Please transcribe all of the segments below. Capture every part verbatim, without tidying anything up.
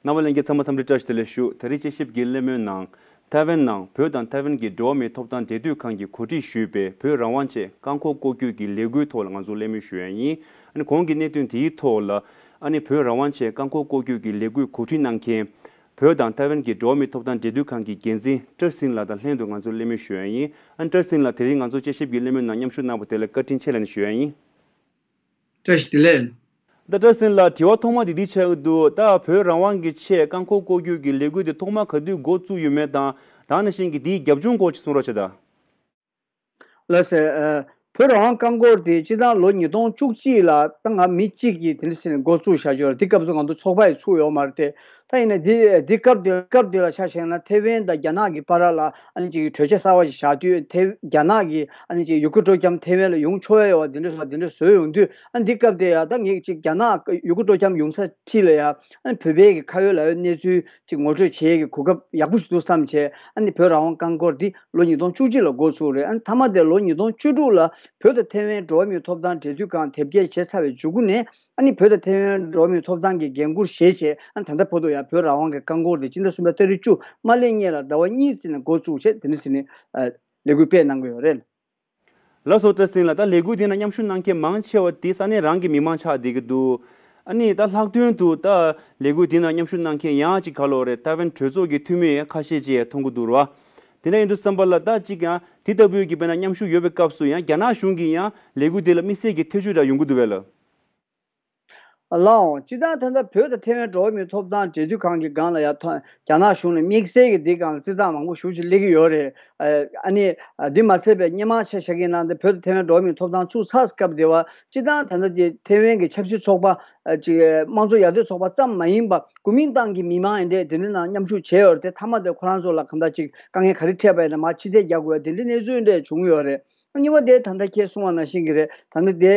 རྣམ་པ་ལྷན་རྒྱས་ཚང་མ་འཚམས་འདྲི་བཀྲ་ཤིས་བདེ་ལེགས་ཞུ། ད་རེས་དཔྱད་ཞིབ་ཀྱི་གླེང་མོལ་ནང་ཐའེ་ཝན་ནང་བོད་དང་ཐའེ་ཝན་གྱི་འགྲོ་བ་མིའི་ཐོབ་ཐང་འབྲེལ་མཐུད་ཁང་གིས་གོ་སྒྲིག་ཞུས་པའི་བོད་རང་དབང་ཆེད་རྐང་འཁོར་བསྐོར་རྒྱུ་གི་ལས་འགུལ་ཐོག་ལ་ང་ཚོ་གླེང་མོལ་ཞུ་ཡ་ཡིན། ཨ་ནི་གོང་གི་གནད་དོན་དེའི་ཐོག་ལ་ཨ་ནི་བོད་རང་དབང་ཆེད་རྐང་འཁོར་བསྐོར་རྒྱུ་གི་ལས་འགུལ་གོ་སྒྲིག་གནང་མཁན་བོད་དང་ཐའེ་ཝན་གྱི་འགྲོ་བ་མིའི་ཐོབ་ཐང་འབྲེལ་མཐུད་ཁང་གི་འགན་འཛིན་བཀྲ་ཤིས་སེང་ལགས་དང་ལྷན་དུ་ང་ཚོ་གླེང་མོལ་ཞུ་ཡ་ཡིན། ཨ་ནི་བཀྲ་ཤིས་སེང་ལགས་དེ་རིང་ང་ཚོ་དཔྱད་ཞིབ་ཀྱི་གླེང་མོལ་ནང་མཉམ་ཞུགས་གནང་བ་དེ་ལ་བཀའ་དྲིན་ཆེ་ལབ་ནས་ཞུ་ཡ་ཡིན། བཀྲ་ཤིས་བདེ་ལེགས། ད་བཀྲ་ཤིས་སེང་ལགས་དྲི་བ་ཐོག་མ་དེ་འདི་ཆགས་ཀྱི་འདུག་ད་བོད་རང་དབང་གི་ཆེད་རྐང་འཁོར་བསྐོར་རྒྱུ་གི་ལས་འགུལ་དེ་ཐོག་མ་ག་དུས་འགོ་བཙུགས་ཡོད་མེད་དང་ད་ག་ནང་བཞིན་གྱི་དེའི་རྒྱབ་ལྗོངས་སྐོར་ཅིག་གསུང་རོགས་བྱེད་དང་། ལགས་སེ། ཨ། བོད་རང་དབང་རྐང་འཁོར་དེ་སྤྱི་བཏང་ལོ་ཉིས་སྟོང་བཅུ་གཅིག་ལ་ད་ང་མི་གཅིག་གིས་དེ་འདྲ་ཟེར་ནས་འགོ་བཙུགས་བཞག་ཡོད་རེད། དེ་སྐབས་སུ་ང་ཚོ་ཚོགས་པ་ཡི་ཚུགས་ཡོད་མ་རེད་དེ། ད་ཡིན་ན་འདི་འདི་སྐབས་དེ་སྐབས་དེ་ལ་ཆ་བཞག་ན་ཐེ་ཝན་དང་རྒྱ་ནག་གི་བར་ལ་ཨ་ནི་ཅིག་གྲོས་ཆོད་གསར་བ་ཞིག་བཞག་དུས་ཐེ་རྒྱ་ནག་གིས་ཨ་ནི་ཅིག་ཡུ་གུར་སྤྲོ་འཆམ་ཐེ་ཝན་ལ་ཡོང་ཆོག་ཡ་ཡོད་པ་དེ་འདྲ་སོགས་དེ་འདྲ་བཟོས་ཡོང་དུས། ཨ་ནི་འདི་སྐབས་དེ་ཡ་ད་ངས་ཅིག་རྒྱ་ནག་ཡུ་གུར་སྤྲོ་འཆམ་ཡོང་ས་འཁྲིས་ལ་ཡ། ཨ་ནི་བོད་པའི་གི་ཁ་ཡོད་ལག་ཡོད་གནས་ཚུལ་ཅིག་ངོ་སྤྲོད་བྱེད་ཡས་ཀྱི་གོ་སྐབས་ཡག་པོ་ཞིག་འདུག་བསམ་བྱས། ཨ་ནི་བོད་རང་དབང་རྐང་འཁོར་འདི་ལོ་ཉིས་སྟོང་བཅུ་གཅིག་ལ་འགོ་ཚུགས་རེད། ཨ་ནི་མཐའ་མ་དེ་ལོ་ཉིས་སྟོང་བཅུ་དྲུག་ལ་བོད་དང་ཐེ་ཝན་འགྲོ་བ་མིའི་ཐོབ་ཐང་འབྲེལ་མཐུད་ཁང་དེབ་སྐྱེལ་བྱས་ཚར་བའི་མཇུག་གུ་ནས། ཨ་ནི་བོད་དང་ཐེ་ཝན་འགྲོ་བ་མིའི་ཐོབ་ཐང་གི་འགན་འཁུར་བཞེས་བྱས། ཨ་ནི་ད་ལྟ་བར་དུ་ཡང་བོད་རང་དབང་གི་རྐང་འཁོར་དེ་སྤྱི་ཟླ་གསུམ་པའི་ཏ་རིག་བཅུ་མ་སླེབས་སྔོན་ལ་ཟླ་བ་གཉིས་ཙམ་ནས་འགོ་བཙུགས་བྱས། དེ་འདྲ་ཟེར་ནས་ལས་འགུལ་སྤེལ་གནང་གི་ཡོད་རེད། ལགས་སོ། བཀྲ་ཤིས་སེང་ལགས། ད་ལས་འགུལ་དེ་ནང་མཉམ་ཞུགས་གནང་མཁན་མང་ཆེ་བ་དེ་ས་གནས་རང་གི་མི་མང་ཆགས་བསྡད་ཀྱི་འདུག་ཨ་ནི་ད་ལྷག་དོན་དུ་ད་ལས་འགུལ་དེ་ནང་མཉམ་ཞུགས་གནང་མཁན་ཡང་ཅིག་ག་ལོ་རེད། ཐའེ་ཝན་གྲོས་ཚོགས་ཀྱི་འཐུས་མི་ཁ་ཤས་ཅིག་མཐོང་གི་འདུག་ར། དེ་འདྲ་ཡིན་དུས་ཙམ་པ་ལ་ད་ཅིག་ཡང་དེ་ལྟ་བུའི་གི་དཔེར་ན་མཉམ་ཞུགས་ཡོད་པའི་སྐབས་སུ་ཡང་རྒྱ་ནག་གཞུང་གིས་ཡང་ལས་འགུལ་དེ་ལ་དམིགས་བསལ་གྱི་ཐེ་བྱུས་འདྲ་ཡོང་གི་འདུག་བས་ལ། ལགས་འོང་། སྤྱིར་བཏང་ད་ལྟ་བོད་དང་ཐེ་ཝན་འགྲོ་བ་མིའི་ཐོབ་ཐང་འབྲེལ་མཐུད་ཁང་གི་སྒང་ལ་ཡ་ཐོ་རྒྱ་ནག་གཞུང་ནས་དམིགས་བསལ་གྱི་འདི་སྒང་ལ་རྩིས་སྟངས་མང་པོ་ཞེ་པོ་ཅིག་སླེབས་ཀྱི་ཡོད་རེད། ཨ་ནི་འདི་མ་ཚད་པའི་སྔོན་མ་ཆ་བཞག་གི་ན་འདི་བོད་དང་ཐེ་ཝན་འགྲོ་བ་མིའི་ཐོབ་ཐང་ཚུགས་ཚར་སྐབས་དེ་བ་སྤྱིར་བཏང་ད་ལྟ་ཀྱི་ཐེ་ཝན་གྱི་ཆབ་སྲིད་ཚོགས་པ་ཅིག་དམངས་གཙོ་ཡར་ཐོན་ཚོགས་པ་ཙམ་མ་ཡིན་པ་གོ་མིན་ཏང་གི་མི་མང་ཡིན་འདྲ་དེ་འདྲ་ནང་མཉམ་ཞུགས་བྱས་ཡོད་རེད་དེ། མཐའ་མ་དེ་ཁོ་རང་ཚོ་ལ་གང་ལྟར་ཅིག་དཀའ་ངལ་ག་རེ་འཕྲད་པ་ཡིན་ན་མར་ཕྱིར་འཐེན་རྒྱག་དགོས་དེ་འདྲའི་གནས་ཚུལ་འདྲ་བྱུང་ཡོད་རེད། གཉིས་པ་དེ་ད་ལྟ་ཁྱེད་གསུངས་པ་ནང་བཞིན་གྱི་རེད། ད་ལྟ་དེ་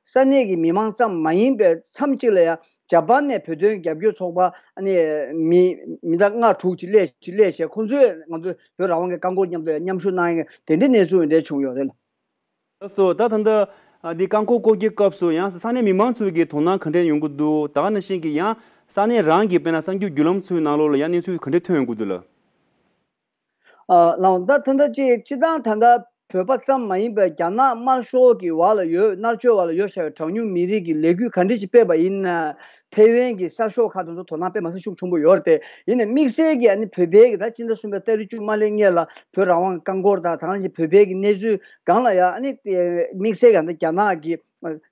ས་གནས་ཀྱི་མི་མང་ཙམ་མ་ཡིན་པའི་མཚམས་གཅིག་ལ་ཡང་ཇ་པན་ནས་བོད་དོན་རྒྱབ་སྐྱོར་ཚོགས་པ་ཨ་ནི་མི་མི་ད་ལྔ་དྲུག་ཅིག་སླེབས་ཅིག་སླེབས་བྱས་ཁོང་ཚོས་ང་ཚོ་བོད་རང་དབང་གི་རྐང་འཁོར་མཉམ་དུ་མཉམ་ཞུགས་གནང་ཡག་དེ་འདྲའི་གནས་ཚུལ་འདྲ་བྱུང་ཡོད་རེད། ལགས་སོ། ད་ད་ལྟ་འདི་རྐང་འཁོར་བསྐོར་རྒྱུའི་སྐབས་སུ་ཡང་ས་གནས་མི་མང་ཚོའི་གི་དོ་སྣང་ག་འདྲ་ཡོང་གི་འདུག་ད་ག་ནང་བཞིན་གྱི་ཡང་ས་གནས་རང་གི་དཔེར་ན་གསར་འགྱུར་བརྒྱུད་ལམ་ཚོའི་ནང་ལོགས་ལ་ཡང་གནས་ཚུལ་ག་འདྲ་ཐོན་ཡོང་གི་འདུག་ལགས། ཨ་ལགས། ད་ད་ལྟ་ཅིག་སྤྱིར་བཏང་ད་ལྟ་བོད་པ་ཙམ་མ་ཡིན་པའི་རྒྱ་ནག་དམར་ཤོག་གི་བར་ལ་ཡོད། མནར་གཅོད་བར་ལ་ཡོད་བཞག་པའི་གྲངས་ཉུང་མི་རིགས་ཀྱི་ལས་འགུལ་ག་འདྲ་ཅིག་སྤེལ་བ་ཡིན་ན། ཐེ་ཝན་གྱི་གསར་ཤོག་ཁག་དེ་ཚོ་དོ་སྣང་དཔེ་མི་སྲིད་ཤུགས་ཆེན་པོ་ཡོད་རེད་དེ། ཡིན་ནའི་དམིགས་བསལ་གྱི་ཨ་ནི་བོད་པའི་གི་ད་སྤྱི་ཟླ་གསུམ་པའི་ཏ་རིག་བཅུ་མ་སླེབས་སྔོན་ལ་བོད་རང་དབང་གི་རྐང་འཁོར་དང་ད་ག་ནང་བཞིན་བོད་པའི་གི་གནས་ཚུལ་སྒང་ལ་ཡང་ཨ་ནི་དམིགས་བསལ་གྱི་ད་རྒྱ་ནག་གི་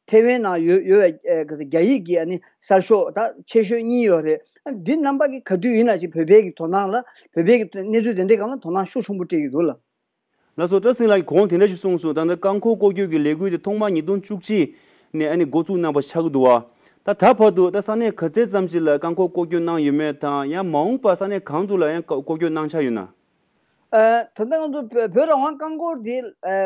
ཐེ་ཝན་ནང་ཡོད་ཡོད་པའི་རྒྱ་ཡིག་གི་ཨ་ནི་གསར་ཤོག་ད་ཆེ་ཤོས་གཉིས་ཡོད་རེད། ཨ་འདི་རྣམ་པ་གི་ག་དུས་ཡིན་ན་ཅིག་བོད་པའི་གི་དོ་སྣང་ལ་བོད་པའི་གི་གནས་ཚུལ་དེ་འདྲའི་སྒང་ལ་དོ་སྣང་ཤུགས་ཆེན་པོ་སྤྲད་ཀྱི་འདུག་ལགས། ལགས་སོ། བཀྲ་ཤིས་ལགས་ཀྱིས་གོང་དེ་འདྲ་ཞིག་གསུངས་སོང་། ད་ལྟ་རྐང་འཁོར་བསྐོར་རྒྱུ་གི་ལས་འགུལ་དེ་ཐོག་མར་ཉིས་སྟོང་བཅུ་གཅིག་ནས་ཨ་ནི་འགོ་བཙུགས་གནང་བ་ཆགས་ཀྱི་འདུག་བ། ད་ད་བར་དུ་ད་ས་གནས་ག་ཚད་ཙམ་ཞིག་ལ་རྐང་འཁོར་བསྐོར་རྒྱུ་གནང་ཡོད་མེད་དང་ཡང་མ་འོངས་པར་ས་གནས་གང་དུ་ལ་ཡང་བསྐོར་རྒྱུ་གནང་འཆར་ཡོད་ན། ཨ་ད་ལྟ་ང་ཚོ་བོད་བོད་རང་དབང་རྐང་འཁོར་འདི་ཨ་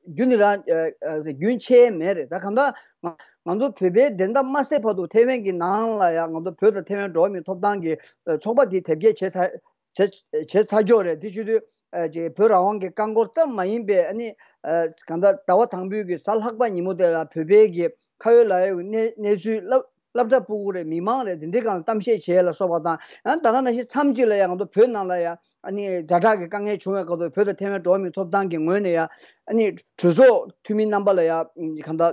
རྒྱུན་ནས་རང་ཨ་ཨ་རྒྱུན་ཆད་མེད་རེད། ད་གང་ལྟར་ང་ང་ཚོ་བོད་པའི་བདེན་མཐའ་མ་གསལ་བར་དུ་ཐེ་ཝན་གྱི་ནང་ལ་ཡང་ང་ཚོ་བོད་དང་ཐེ་ཝན་འགྲོ་བ་མིའི་ཐོབ་ཐང་གི་ཨ་ཚོགས་པ་འདི་དེབ་སྐྱེལ་བྱས་ཚར། བྱས་བྱས་ཚར་ཀྱོག་རེད། དེ་བྱེད་དུས་ཨ་ཅིག་བོད་རང་དབང་གི་རྐང་འཁོར་ཙམ་མ་ཡིན་པའི་ཨ་ནི་ཨ་གང་ལྟར་ཟླ་བ་དང་པོའི་གི་གཟའ་ལྷག་པ་ཉིན་མོ་དེ་ལ་བོད་པའི་གི་ཁ་ཡོད་ལག་ཡོད་ཀྱི་གནས་གནས་ཚུལ་སློབ་སློབ་གྲྭ་ཕྲུ་གུ་རེད། མི་མང་རེད། དེ་འདྲའི་སྒང་ལ་གཏམ་བཤད་བྱས་ལ་སོགས་པ་དང་། ཡང་ད་ག་ནང་བཞིན་མཚམས་གཅིག་ལ་ཡང་ང་ཚོ་བོད་ནང་ལ་ཡང་ཨ་ནི་ཛ་དྲག་གི་དཀའ་ངལ་བྱུང་བའི་སྐབས་དུ་བོད་དང་ཐེ་ཝན་འགྲོ་བ་མིའི་ཐོབ་ཐང་གི་ངོས་ནས་ཡང་ཨ་ནི་གྲོས་ཚོགས་འཐུས་མི་རྣམ་པ་ལ་ཡང་གང་ལྟར་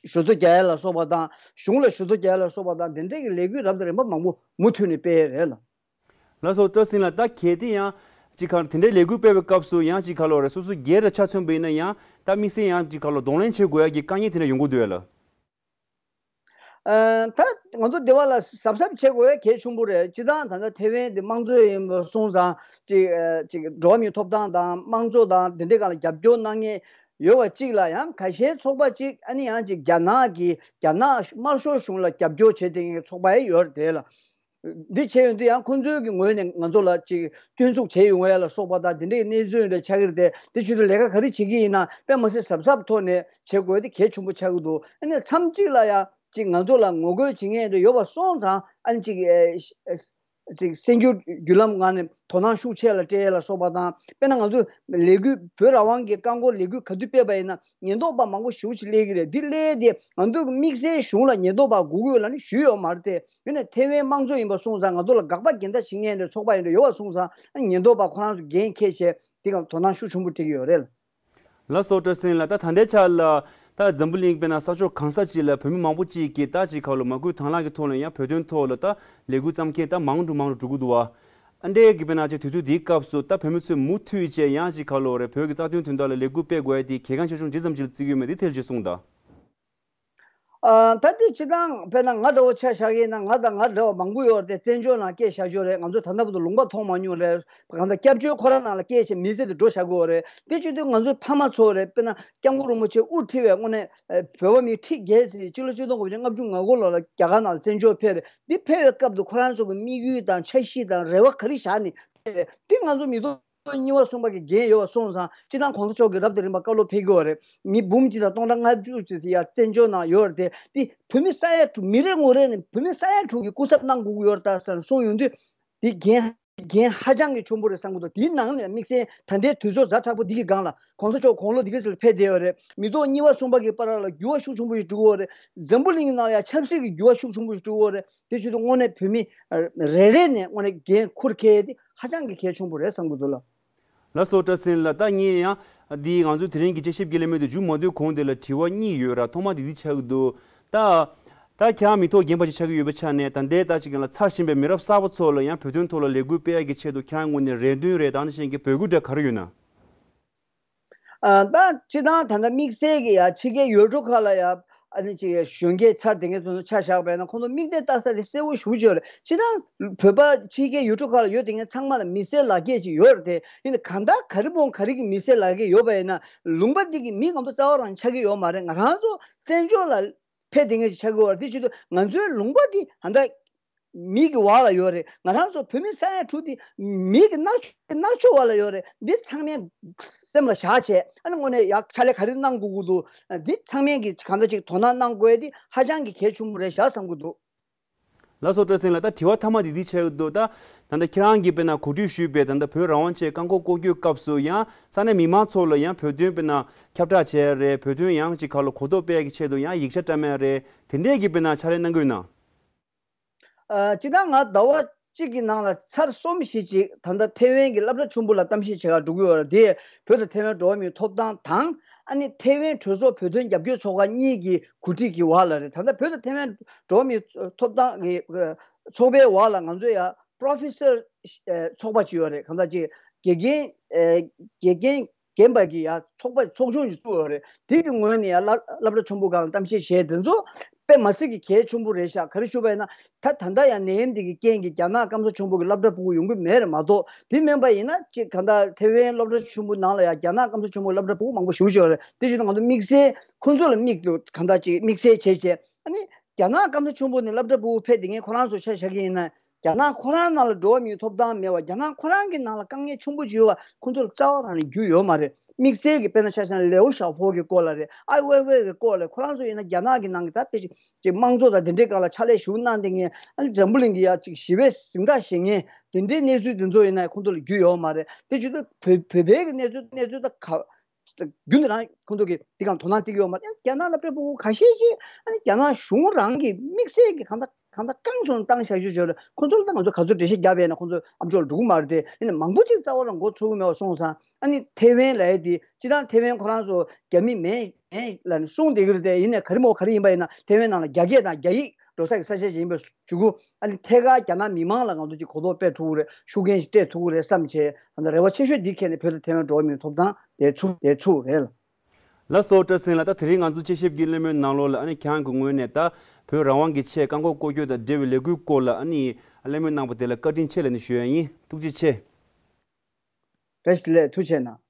ཞུ་གཏུག་རྒྱག་ཡ་ལ་སོགས་པ་དང་། གཞུང་ལ་ཞུ་གཏུག་རྒྱག་ཡ་ལ་སོགས་པ་དང་། དེ་འདྲའི་གི་ལས་འགུལ་རབ་དང་རིམ་པ་མང་པོ་མུ་མཐུད་ནས་སྤེལ་ཡས་རེད་ལ། ལགས་སོ། བཀྲ་ཤིས་ལགས། ད་གལ་ཏེ་ཡང་ཅིག་ག་དེ་འདྲའི་ལས་འགུལ་སྤེལ་བའི་སྐབས་སུ་ཡང་ཅིག་ག་ལོ་རེད། སོ་སོ་སྒེར་ལ་ཆ་མཚོན་པ་ཡིན་ན་ཡང་ད་དམིགས་བསལ་ཡང་ཅིག་ག་ལོ་གདོང་ལེན་བྱེད་དགོས་ཡ་གི་དཀའ་ངལ་དེ་འདྲ་ཡོང་གི་འདུག་བས་ལ། ཨ་ད་ང་ཚོ་སྡེ་བ་ལ་གཟབ་གཟབ་བྱེད་དགོས་ཡ་གལ་ཆེན་པོ་རེད། སྤྱིར་བཏང་ད་ལྟ་ཐེ་ཝན་འདི་དམངས་གཙོ་ཡིན་པ་སོང་ཙང་ཅིག་ཨ་ཅིག་འགྲོ་བ་མིའི་ཐོབ་ཐང་དང་དམངས་གཙོ་དང་དེ་འདྲའི་སྒང་ལ་རྒྱབ་སྐྱོར་གནང་མཁན་ཡོད་པ་གཅིག་ལ། ཡང་ཁ་ཤས་ཚོགས་པ་གཅིག་ཨ་ནི་ཡང་ཅིག་རྒྱ་ནག་གི་རྒྱ་ནག་དམར་ཤོག་གཞུང་ལ་རྒྱབ་སྐྱོར་བྱེད་བསྡད་མཁན་ཚོགས་པ་ཡང་ཡོད་རེད་དེ་ལ། འདི་བྱས་ཡོང་དུས་ཡང་ཁོང་ཚོའི་གི་ངོས་ནས་ང་ཚོ་ལ་ཅིག་སྐྱོན་འཛུགས་བྱས་ཡོང་ཡ་ལ་སོགས་པ་དང་། འདི་འདྲའི་གནས་ཚུལ་འདྲ་ཆགས་ཀྱི་རེད་དེ། འདི་ཆེད་དུ་ལས་ཀ་ག་རེ་བྱེད་ཀྱི་ཡིན་ན་དཔེ་མ་སྲིད་གཟབ་གཟབ་ཐོག་ནས་བྱེད་དགོས་དེ་གལ་ཆེན་པོ་ཆགས་ཀྱི་འདུག་ཨ་ནི་མཚམས་གཅིག་ལ་ཡང་ཅིག་ང་ཚོ་ལ་ངོ་རྒོལ་བྱེད་མཁན་འདྲ་ཡོད་པ་སོང་ཙང་། ཨ་ནི་ཅིག་ཨེ་ ཅིག་གསར་འགྱུར་བརྒྱུད་ལམ་ངང་ནས་དོ་སྣང་ཤུགས་ཆེ་ལ་སྤྲད་ལ་སོགས་པ་དང་། དཔེར་ན་ང་ཚོ་ལས་འགུལ་བོད་རང་དབང་གི་རྐང་འཁོར་ལས་འགུལ་ག་དུས་སྤེལ་བ་ཡིན་ན་ཉེན་རྟོག་པ་མང་པོ་ཞེ་པོ་ཅིག་སླེབས་ཀྱི་རེད། འདི་སླེབས་དེ་ང་ཚོ་གི་དམིགས་བསལ་གཞུང་ལ་ཉེན་རྟོག་པ་དགོས་ཀྱི་ཡོད་ལབ་ནས་ཞུས་ཡོད་མ་རེད་དེ། ཡིན་ནའི་ཐེ་ཝན་དམངས་གཙོ་ཡིན་པ་སོང་ཙང་ང་ཚོ་ལ་དགག་པ་འགལ་ཟླ་བྱེད་མཁན་འདྲ་ཚོགས་པ་ཡིན་འདྲ་ཡོད་པ་སོང་ཙང་ཉེན་རྟོག་པ་ཁོ་རང་ཚོ་འགན་འཁྱེར་བྱས་དེ་ག་དོ་སྣང་ཤུགས་ཆེན་པོ་སྤྲད་ཀྱི་ཡོད་རེད། ལགས་སོ། བཀྲ་ཤིས་ལགས། ད་ད་ལྟའི་ཆ་ལ་ད་འཛམ་བུ་གླིང་དཔེར་ན་ས་ཕྱོགས་གང་ས་ཅིག་ལ་བོད་མི་མང་པོ་ཅིག་གིས་ད་ཅིག་ཁ་ལོ་མ་སྐུལ་དང་བླངས་ཀྱི་ཐོག་ལ་ཡང་བོད་དོན་ཐོག་ལ་ད་ལས་འགུལ་བརྩམས་མཁན་ད་མང་དུ་མང་དུ་འགྲོ་གི་འདུག་བ། ཨ་འདྲའི་གི་དཔེར་ན་ཅིག་དུས་ཚོད་འདིའི་སྐབས་སུ་ད་བོད་མི་ཚོས་མུ་མཐུད་བྱས་ཡང་ཅིག་ཁ་ལོ་རེད་བོད་ཀྱི་རྩ་དོན་དོན་དག་ལ་ལས་འགུལ་སྤེལ་དགོས་ཡ་དེ་གལ་འགངས་ཆེ་ཆུང་ཇི་ཙམ་ཅིག་ལ་བརྩི་གི་ཡོད་མེད་དེ་ཐད་ལ་ཅིག་གསུངས་དང་། ཨ། ད་ལྟའི་སྤྱི་བཏང་དཔེར་ན་ང་འདྲ་བོ་ཆ་བཞག་གི་ཡིན་ན་ང་དང་ང་འདྲ་བ་མང་པོ་ཡོད་རེད་དེ། བཙན་བྱོལ་ནང་སྐད་བཞག་ཆོག་རེད། ང་ཚོ་ད་ལྟ་བར་དུ་ལུང་པ་མཐོང་མ་མྱོང་རེད། གང་ལྟར་སྐྱབས་བཅོལ་ཁོ་རང་ནང་ལ་སྐད་ཆ་མི་ཟེར་དེ་འགྲོ་བཞག་གི་ཡོད་རེད། དེ་བྱེད་དུས་ང་ཚོའི་ཕ་མ་ཚོ་རེད། དཔེར་ན་སྐྱབས་མགོན་རིན་པོ་ཆེ་དབུ་ཁྲིད་པའི་དངོས་གནས་ཨ་བོད་པ་མི་ཁྲི་བརྒྱད་ཙམ་སྤྱི་ལོ་ཆིག་སྟོང་དགུ་བརྒྱ་ལྔ་བཅུ་ང་དགུ་ལོ་ལ་རྒྱ་གར་ནང་ལ་བཙན་བྱོལ་ཕེབས་རེད། འདི་ཕེབས་པའི་སྐབས་དུ་ཁོ་རང་ཚོ་གི་དམིགས་ཡུལ་དང་འཆར་གཞི་དང་རེ་བ་ག་རེ་བཞག་ནས་ཕེབས་རེད། འདི་ང་ཚོ་མི་ཐོག་གཉིས་པ་གསུམ་པ་གི་འགན་ཡོད་པ་སོང་ཙང་། སྤྱི་བཏང་གོང་ས་མཆོག་གིས་རབ་དང་རིམ་པ་བཀའ་སློབ་ཕེབས་ཀྱི་ཡོད་རེད། མི་འབུམ་གཅིག་དང་སྟོང་ཕྲག་ལྔ་བཅུ་ཙམ་ཡ་བཙན་བྱོལ་ནང་ཡོད་རེད་དེ། འདི་བོད་མི་ས་ཡ་དྲུག་མི་རེ་ངོ་རེ་ནས་བོད་མི་ས་ཡ་དྲུག་གི་སྐུ་ཚབ་གནང་དགོས་ཀྱི་ཡོད་རེད་ད་ཟེར་གསུངས་ཡོང་དུས། འདི་འགན་འགན་ཧ་ཅང་གི་ཆེན་པོ་རེད་བསམ་གྱི་འདུག་དེའི་ནང་ནས་དམིགས་བསལ་ད་ལྟའི་དུས་ཚོད་ཛ་དྲག་པོ་འདི་གི་སྒང་ལ་གོང་ས་མཆོག་དགུང་ལོ་འདི་ག་ཙམ་ལ་ཕེབས་བསྡད་ཡོད་རེད། མི་ཐོག་གཉིས་པ་གསུམ་པ་གི་བར་ལ་འགྱུར་བ་ཤུགས་ཆེན་པོ་ཞིག་འགྲོ་གི་ཡོད་རེད། འཛམ་བུ་གླིང་གི་ནང་ལ་ཡང་ཆབ་སྲིད་ཀྱི་འགྱུར་བ་ཤུགས་ཆེན་པོ་ཞིག་འགྲོ་གི་ཡོད་རེད། དེ་བྱེད་དུས་དངོས་གནས་བོད་མི་རེ་རེ་ནས་དངོས་གནས་འགན་འཁུར་མཁན་དེ་ཧ་ཅང་གི་གལ་ཆེན་པོ་རེད་བསམ་གྱི་འདུག་ལགས། ལགས་སོ། བཀྲ་ཤིས་ལགས། ད་ངས་ཡང་འདི་ང་ཚོའི་དེ་རིང་གི་དཔྱད་ཞིབ་ཀྱི་གླེང་མོལ་དེ་མཇུག་མ་བསྡུས་གོང་དེ་ལ་དྲི་བ་གཉིས་ཡོད་ར། ཐོག་མ་དེ་འདི་ཆགས་ཀྱི་འདུག་ད་ད་ཁྱེད་རང་མི་ཐོག་རྒན་པ་ཞིག་ཆགས་ཀྱི་ཡོད་པའི་ཆ་ནས་ད་ལྟའི་ད་ཅིག་ལ་ཚར་བཞིན་པའི་མི་རབས་གསར་པ་ཚོ་ལ་ཡང་བོད་དོན་ཐོག་ལ་ལས་འགུལ་སྤེལ་ཡག་གི་ཆེད་དུ་ཁྱེད་རང་ངོས་ནས་རེ་འདུན་རེད་དང་ནི་ཤེས་ཀྱི་འབོད་སྐུལ་འདྲ་ག་རེ་ཡོད་ན། ཨ། ད་སྤྱི་བཏང་ད་ལྟ་དམིགས་བསལ་གྱི་ཡ་ཕྱི་རྒྱལ་ཡུལ་གྲུ་ཁག་ལ་ཡ་ཨ་ནི་ཅིག་གཞོན་སྐྱེས་ཚར་དེ་ངས་ཚོ་ཆ་བཞག་པ་ཡིན་ན་ཁོང་ཚོ་མིག་དེ་ལྟ་ས་དེ་གསལ་བོ་ཞེ་པོ་ཅིག་ཡོད་རེད། སྤྱི་བཏང་བོད་པ་ཕྱི་རྒྱལ་ཡུལ་གྲུ་ཁག་ལ་ཡོད་དེ་ངས་ཚང་མ་ལ་མི་སེར་ལག་སྐྱེས་ཅིག་ཡོད་རེད་དེ། ཡིན་ནའི་གང་ལྟར་ག་རེ་མོ་ག་རེ་གི་མི་སེར་ལག་སྐྱེས་ཡོད་པ་ཡིན་ན་ལུང་པ་འདི་གི་མི་ང་ཚོ་རྩ་བ་རང་ཆགས་ཀྱི་ཡོད་མ་རེད། ང་རང་ཚོ་བཙན་བྱོལ་ལ་ཕེབས་དེ་ངས་ཅིག་ཆགས་ཀྱི་ཡོད་རེད། དེ་བྱེད་དུས་ང་ཚོའི་ལུང་པ་འདི་ད་ལྟ་མི་གི་བར་ལ་ཡོད་རེད། ང་རང་ཚོ་བོད་མི་ས་ཡ་དྲུག་དེ་མི་གི་མནར་གཅོད་མནར་གཅོད་བར་ལ་ཡོད་རེད། འདི་ཚང་མས་སེམས་ལ་བཞག་བྱས་ཨ་ནི་དངོས་གནས་ཡག་ཕྱག་ལས་ག་རེ་གནང་དགོས་ཀྱི་འདུག་འདི་ཚང་མས་ཀྱི་གང་འདྲ་ཅིག་དོ་སྣང་གནང་དགོས་ཡ་འདི་ཧ་ཅང་གི་གལ་ཆེན་པོ་རེད་བཞག་བསམ་གྱི་འདུག་ལགས་སོ། བཀྲ་ཤིས་ལགས། ད་དྲི་བ་མཐའ་མ་འདི་འདི་ཆགས་ཀྱི་འདུག་ད་ད་ལྟ་ཁྱེད་རང་གིས་དཔེར་ན་གོ་སྒྲིག་ཞུས་པའི་ད་ལྟ་བོད་རང་དབང་ཆེད་རྐང་འཁོར་སྐོར་སྐྱོད་སྐབས་སུ་ཡང་ས་གནས་མི་མང་ཚོ་ལ་ཡང་བོད་དོན་དཔེར་ན་ཁྱབ་བསྒྲགས་བྱས་རེད། བོད་དོན་ཡང་ཅིག་ཁ་ལོ་གོ་རྟོགས་སྤེལ་ཡ་གི་ཆེད་དུ་ཡང་ཡིག་ཆ་བཀྲམ་ཡ་རེད། དེ་འདྲས་ཀྱི་དཔེར་ན་ཕྱག་ལས་གནང་གི་ཡོད་ན། ཨ། སྤྱིར་བཏང་ང་ཟླ་བ་གཅིག་གི་ནང་ལ་ཚར་གསུམ་བཞི་ཅིག་ད་ལྟ་ཐེ་ཝན་གྱི་སློབ་གྲྭ་ཆེན་པོ་ལ་གཏམ་བཤད་བྱེད་གར་འགྲོ་གི་ཡོད་རེད་དེ། བོད་དང་ཐེ་ཝན་འགྲོ་བ་མིའི་ཐོབ་ཐང་དང་ཨ་ནི་ཐེ་ཝན་གྲོས་ཚོགས་བོད་དོན་རྒྱབ་སྐྱོར་ཚོགས་ཁག་གཉིས་ཀྱི་གོ་སྒྲིག་གི་འོག་ལ་རེད། ད་ལྟ་བོད་དང་ཐེ་ཝན་འགྲོ་བ་མིའི་ཐོབ་ཐང་གི་ཚོགས་པའི་འོག་ལ་ང་ཚོས་ཡ་པྲོ་ཕེ་སར་ཚོགས་པ་ཅིག་ཡོད་རེད། གང་ལྟར་ཅིག་དགེ་རྒན་དགེ་རྒན་རྒན་པ་གི་ཡ་ཚོགས་པ་ཚོགས་ཆུང་ཞིག་བཙུགས་ཡོད་རེད། དེ་གི་ངོས་ནས་ཡ་སློབ་སློབ་གྲྭ་ཆེན་པོ་སྒང་ལ་གཏམ་བཤད་བྱས་དེ་ཚོ་དཔེ་མ་སྲིད་ཀྱི་གལ་ཆེན་པོ་རེད་ཤག་ག་རེ་ཞུ་བ་ཡིན་ན་ད་ད་ལྟ་ཡང་ནད་ཡམས་འདི་གི་རྐྱེན་གྱིས་རྒྱ་ནག་སྐམ་ས་ཆེན་པོ་གི་སློབ་གྲྭ་ཕྲུ་གུ་ཡོང་གི་མེད་རེད་མ་གཏོགས། དེ་མིན་པ་ཡིན་ན་ཅིག་གང་ལྟར་ཐེ་ཝན་སློབ་གྲྭ་ཆེན་པོ་ནང་ལ་ཡང་རྒྱ་ནག་སྐམ་ས་ཆེན་པོ་སློབ་གྲྭ་ཕྲུ་གུ་མང་པོ་ཞེ་པོ་ཅིག་ཡོད་རེད། དེ་བཞིན་དུ་ང་ཚོ་དམིགས་བསལ་ཁོང་ཚོ་ལ་དམིགས་ཏུ་གང་ལྟར་ཅིག་དམིགས་བསལ་བྱས་བྱས་ཨ་ནི་རྒྱ་ནག་སྐམ་ས་ཆེན་པོ་ནས་སློབ་གྲྭ་ཕྲུ་གུ་ཕེབས་བསྡད་མཁན་ཁོ་རང་ཚོ་ཆ་བཞག་གི་ཡིན་ན། རྒྱ་ནག་ཁོ་རང་ནང་ལ་འགྲོ་བ་མིའི་ཐོབ་ཐང་མེད་པ། རྒྱ་ནག་ཁོ་རང་གི་ནང་ལ་དཀའ་ངལ་ཆེན་པོ་ཅིག་ཡོད་པ་ཁོ་ཚོར་རྩ་བ་རང་ནས་རྒྱུས་ཡོད་མ་རེད། དམིགས་བསལ་གྱི་དཔེར་ན་ཆ་བཞག་ན་ལེའོ་ཞའོ་པོ་གི་སྐོར་ལ་རེད། ཨའི་ཝེ་ཝེ་གི་སྐོར་ལ་ཁོ་རང་ཚོ་ཡིན་ན་རྒྱ་ནག་གི་ནང་གི་ད་དཔེ་ཅིག་དམངས་གཙོ་དང་དེ་འདྲའི་སྒང་ལ་ཕྱག་ལས་ཞུ་གནང་བསྡད་མཁན། ཨ་ནི་འཛམ་བུ་གླིང་གི་ཡ་ཅིག་ཞི་བའི་གཟེངས་རྟགས་བཞེས་མཁན་དེ་འདྲའི་གནས་ཚུལ་དེ་ཚོ་ཡིན་ན་ཁོ་ཚོ་ལ་རྒྱུས་ཡོད་མ་རེད། དེ་བྱེད་དུས་བོད་བོད་པའི་གི་གནས་ཚུལ་གནས་ཚུལ་ད་ག་རྒྱུན་དུ་རང་ཁོང་ཚོ་གིས་འདི་གང་དོ་སྣང་སྤྲད་ཀྱི་ཡོད་མ་རེད། རྒྱ་ནག་སློབ་གྲྭ་ཕྲུ་གུ་ཁ་ཤས་ཤིག་ཨ་ནི་རྒྱ་ནག་གཞུང་རང་གིས་དམིགས་བསལ་གྱི་གང་ལྟར་གང་ལྟར་རྐང་བཙུགས་བཏང་བཞག་རྒྱུ་བྱོས་རེད། ཁོང་ཚོ་ལ་ད་ང་ཚོ་ག་ཚོད་འགྲེལ་བཤད་བརྒྱབ་ཡས་ན་ཁོང་ཚོ་ཨམ་ཅོག་ལ་འགྲོ་གི་མ་རེད་དེ། ཡིན་ནའི་མང་པོ་ཅིག་རྩ་བ་རང་མགོ་ཚོད་ཀྱི་མེད་པ་སོང་ཙང་། ཨ་ནི་ཐེ་ཝན་ལབ་ཡས་དེ་སྤྱིར་བཏང་ཐེ་ཝན་ཁོ་རང་ཚོ་རྒྱ་མི་མིན་མིན་ལབ་ནས་གསུངས་བསྡད་ཀྱི་རེད་དེ། ཡིན་ནའི་ག་རེ་མོ་ག་རེ་ཡིན་པ་ཡིན་ན་ཐེ་ཝན་ནང་ལ་རྒྱ་སྐད་དང་རྒྱ་ཡིག་འགྲོ་ས་གི་ས་ཆ་ཅིག་ཡིན་པའི་གཞུག་གུ། ཨ་ནི་ཐད་ཀར་རྒྱ་ནག་མི་མང་ལ་ང་ཚོ་ཅིག་གོ་རྟོགས་སྤེལ་ཐུབ་ཀྱི་རེད། ཤུགས་རྐྱེན་ཞིག་སྤྲད་ཐུབ་ཀྱི་རེད་བསམ་བྱས། ད་ལྟ་རེ་བ་ཆེ་ཤོས་འདི་འཁྱེར་ནས་བོད་དང་ཐེ་ཝན་འགྲོ་བ་མིའི་ཐོབ་ཐང་དེ་ཚུགས་དེ་ཚུགས་རེད། ལགས་སོ། བཀྲ་ཤིས་ལགས། ད་དེ་རིང་ང་ཚོ་དཔྱད་ཞིབ་ཀྱི་གླེང་མོལ་ནང་ལོགས་ལ་ཨ་ནི་ཁྱེད་རང་གི་ངོས་ནས་ད་བོད་རང་དབང་གི་ཆེད་རྐང་འཁོར་སྐོར་སྐྱོད་དང་འབྲེལ་བའི་ལས་འགུལ་སྐོར་ལ་ཨ་ནི་གླེང་མོལ་གནང་བ་དེ་ལ་བཀའ་དྲིན་ཆེ་ལབ་ནས་ཞུ་ཡ་ཡིན། ཐུགས་རྗེ་ཆེ། བཀྲ་ཤིས་བདེ་ལེགས། ཐུགས་རྗེ་གནང་།